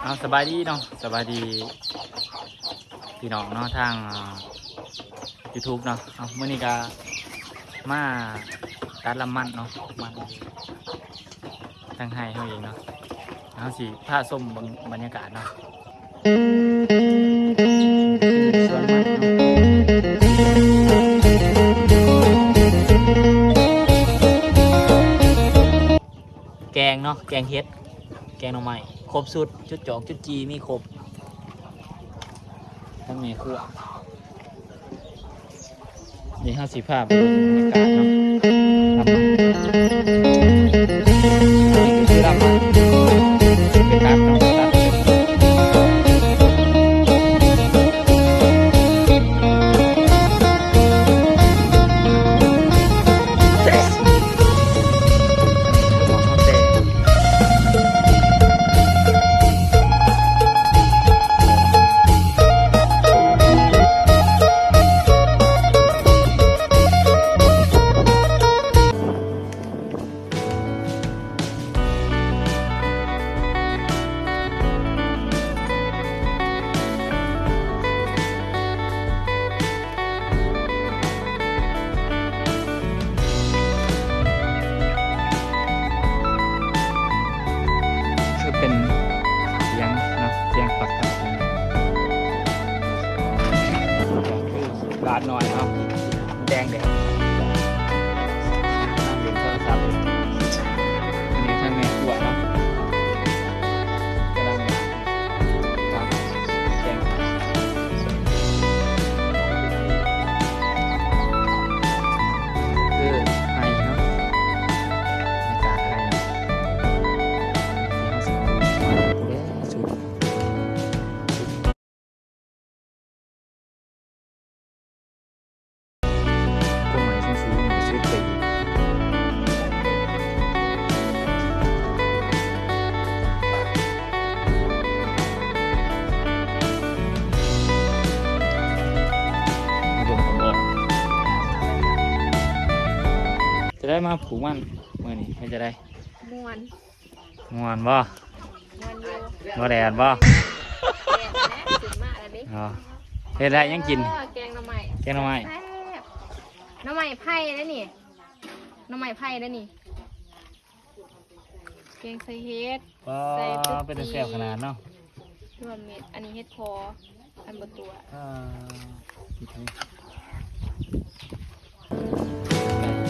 ເອົາ ສະບາຍດີເນາະ ສະບາຍດີພີ່ນ້ອງເນາະ ທາງ ອ່າ ຢູທູບເນາະ. ເອົາ ມື້ນີ້ກະມາຕັດລຳມັນເນາະ ມັນທາງໄຮ່ເຮົາເອງເນາະ. ເຮົາຊິພາຊົມເບິ່ງບັນຍາກາດເນາະ ສວນມັນເນາະ. ແກງເນາະ ແກງເຫັດ ແກງໜໍ່ໄມ້ ຄົບຊຸດ ຈຸດຈອກ ຈຸດຈີ່ ມີຄົບ ທັງແມ່ຄົວ. ນີ້ເຮົາຊິພາໄປເບິ່ງບັນຍາກາດເນາະ ລຳມັນ ນີ້ຄືລຳມັນ ໄປຕັດເນາະ ຕັດ ຄືເປັນສຽງເນາະ ສຽງປັກກັບ ກາດໜ້ອຍເນາະ ແດງແດດ ນັ່ງຫຼິ້ນໂທລະສັບ. ອັນນີ້ທາງແມ່ຄົວເນາະ ກຳລັງ ຄືໄຮ່ເນາະ ບັນຍາກາດໄຮ່ ທີ່ເຮົາຊິປູກມັນພຸ້ນແຫຼະ ສຸດ ກົກໄມ້ສູງໆ ມັນກະສຸດໄປອີກ. ມາເບິ່ງກັນເດີ ຈະໄດ້ມາຜູກມັນມື້ນີ້ ເປັນຈັ່ງໃດ? ມ່ວນ. ມ່ວນບໍ່? ມ່ວນຢູ່. ບໍ່ແດດບໍ່? ແດດແລ້ວ ຂຶ້ນມາແລ້ວເດ້. ອໍ ເຮັດໄດ້ຫຍັງກິນ? ເອີ ແກງໜໍ່ໄມ້. ແກງໜໍ່ໄມ້ ແຊບ. ໜໍ່ໄມ້ໄຜ່ເດ້ນີ້ ໜໍ່ໄມ້ໄຜ່ເດ້ນີ້. ແກງໃສ່ເຫັດ ອໍ ໃສ່ ເປັນຕາແຊບຂະໜາດເນາະ ລວມເມັດ. ອັນນີ້ເຫັດເຜາະ ອັນບໍ່ຕົວະ. ອ່າ ກິນເລີຍ.